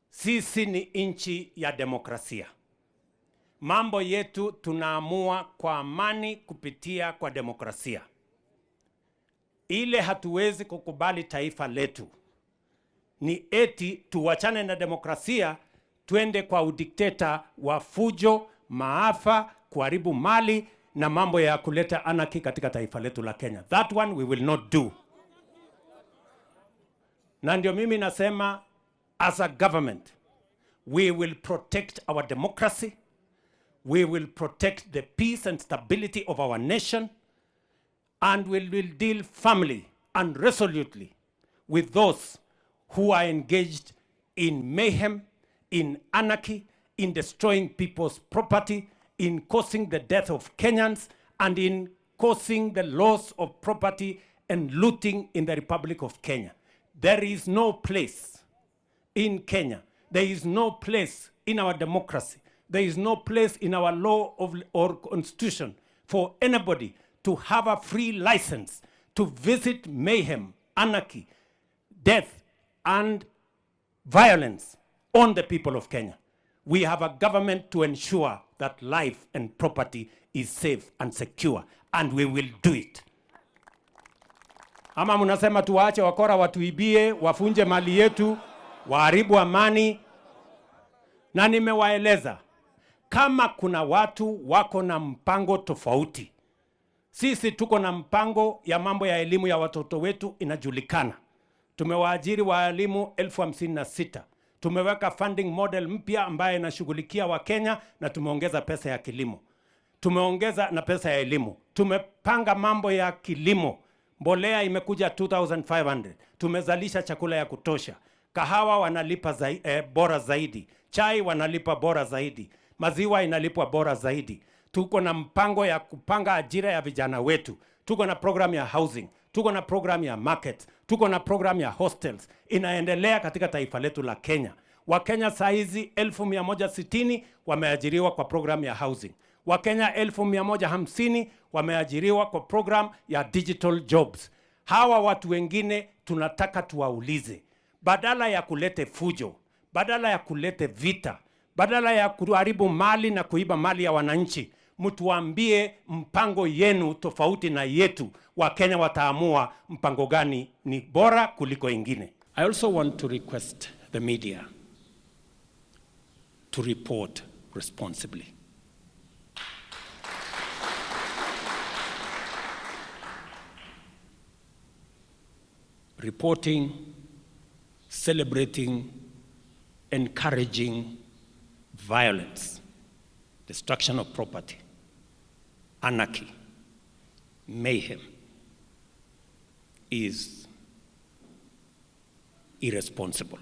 Sisi ni nchi ya demokrasia. Mambo yetu tunaamua kwa amani kupitia kwa demokrasia. Ile hatuwezi kukubali taifa letu ni eti tuwachane na demokrasia twende kwa udikteta wa fujo, maafa, kuharibu mali na mambo ya kuleta anarchy katika taifa letu la Kenya. That one we will not do. Na ndio mimi nasema as a government we will protect our democracy, we will protect the peace and stability of our nation, and we will deal firmly and resolutely with those who are engaged in mayhem, in anarchy, in destroying people's property, in causing the death of Kenyans, and in causing the loss of property and looting in the Republic of Kenya. There is no place in Kenya. There is no place in our democracy. There is no place in our law of, or constitution for anybody to have a free license to visit mayhem, anarchy, death, and violence on the people of Kenya. We have a government to ensure that life and property is safe and secure, and we will do it. Ama mnasema tuwaache wakora watuibie, wafunje mali yetu, waharibu amani? Na nimewaeleza kama kuna watu wako na mpango tofauti, sisi tuko na mpango ya mambo ya elimu ya watoto wetu inajulikana. Tumewaajiri waalimu 56,000. Tumeweka funding model mpya ambayo inashughulikia Wakenya na tumeongeza pesa ya kilimo, tumeongeza na pesa ya elimu. Tumepanga mambo ya kilimo, mbolea imekuja 2500. Tumezalisha chakula ya kutosha. Kahawa wanalipa bora zaidi, chai wanalipa bora zaidi, maziwa inalipwa bora zaidi. Tuko na mpango ya kupanga ajira ya vijana wetu, tuko na program ya housing, tuko na program ya market, tuko na program ya hostels inaendelea katika taifa letu la Kenya. Wakenya saizi 160,000 wameajiriwa kwa program ya housing. Wakenya 150,000 wameajiriwa kwa program ya digital jobs. Hawa watu wengine tunataka tuwaulize, badala ya kulete fujo, badala ya kulete vita, badala ya kuharibu mali na kuiba mali ya wananchi, mtuambie mpango yenu tofauti na yetu. Wakenya wataamua mpango gani ni bora kuliko ingine. I also want to request the media to report responsibly. Reporting, celebrating, encouraging violence, destruction of property, anarchy, mayhem is irresponsible.